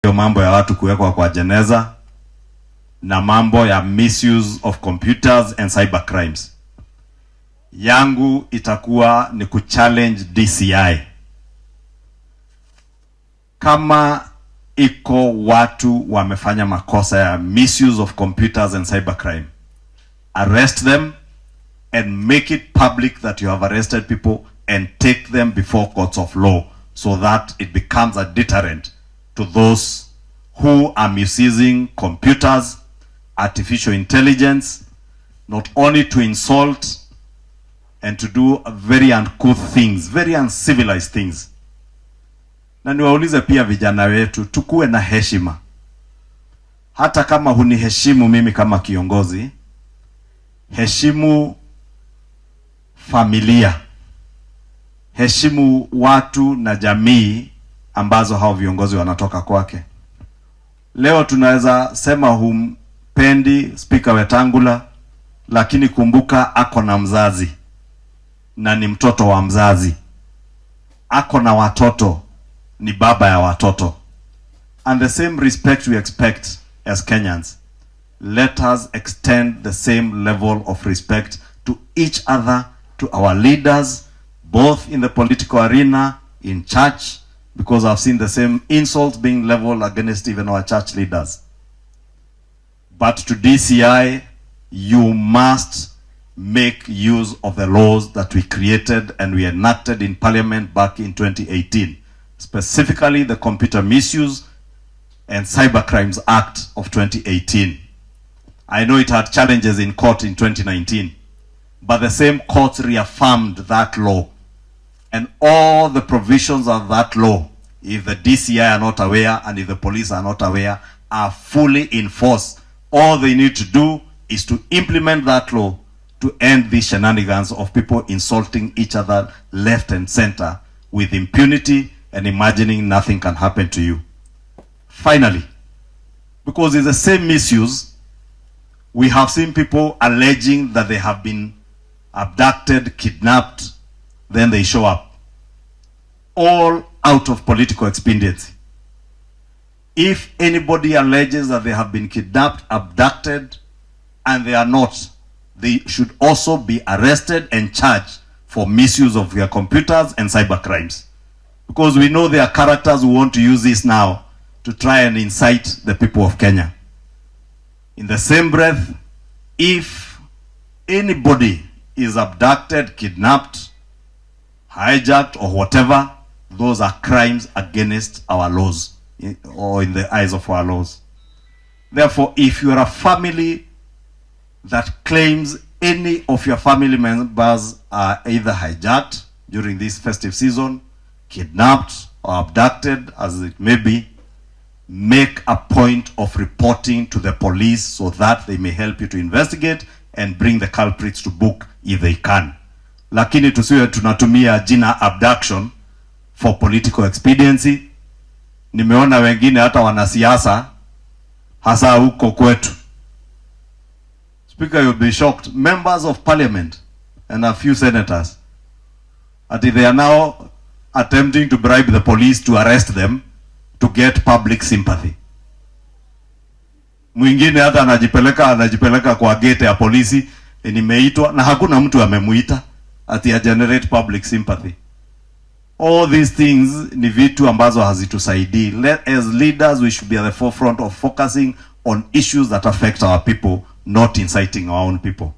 Hiyo mambo ya watu kuwekwa kwa jeneza na mambo ya misuse of computers and cyber crimes. Yangu itakuwa ni kuchallenge DCI. Kama iko watu wamefanya makosa ya misuse of computers and cybercrime, arrest them and make it public that you have arrested people and take them before courts of law so that it becomes a deterrent to those who are misusing computers, artificial intelligence, not only to insult and to do very uncouth things, very uncivilized things. Na niwaulize pia vijana wetu, tukuwe na heshima. Hata kama huniheshimu mimi kama kiongozi, heshimu familia, heshimu watu na jamii ambazo hao viongozi wanatoka kwake. Leo tunaweza sema humpendi Spika Wetangula, lakini kumbuka ako na mzazi na ni mtoto wa mzazi, ako na watoto, ni baba ya watoto. And the same respect we expect as Kenyans, let us extend the same level of respect to each other, to our leaders, both in the political arena, in church, because I've seen the same insults being leveled against even our church leaders. But to DCI, you must make use of the laws that we created and we enacted in Parliament back in 2018, specifically the Computer Misuse and Cybercrimes Act of 2018. I know it had challenges in court in 2019, but the same courts reaffirmed that law. And all the provisions of that law, if the DCI are not aware and if the police are not aware, are fully in force. All they need to do is to implement that law to end these shenanigans of people insulting each other left and center with impunity and imagining nothing can happen to you. Finally, because it's the same misuse, we have seen people alleging that they have been abducted, kidnapped, then they show up. All out of political expediency. If anybody alleges that they have been kidnapped, abducted, and they are not, they should also be arrested and charged for misuse of their computers and cyber crimes. Because we know there are characters who want to use this now to try and incite the people of Kenya. In the same breath, if anybody is abducted, kidnapped, hijacked, or whatever, those are crimes against our laws or in the eyes of our laws. Therefore, if you are a family that claims any of your family members are either hijacked during this festive season, kidnapped, or abducted, as it may be, make a point of reporting to the police so that they may help you to investigate and bring the culprits to book if they can. Lakini tusiwe tunatumia jina abduction for political expediency. Nimeona wengine hata wanasiasa, hasa huko kwetu. Speaker, you'll be shocked. Members of Parliament and a few senators, ati they are now attempting to bribe the police to arrest them to get public sympathy. Mwingine hata anajipeleka kwa gate ya polisi, "Nimeitwa," na hakuna mtu amemuita, ati a generate public sympathy. All these things ni vitu ambazo hazitusaidii. As leaders, we should be at the forefront of focusing on issues that affect our people, not inciting our own people.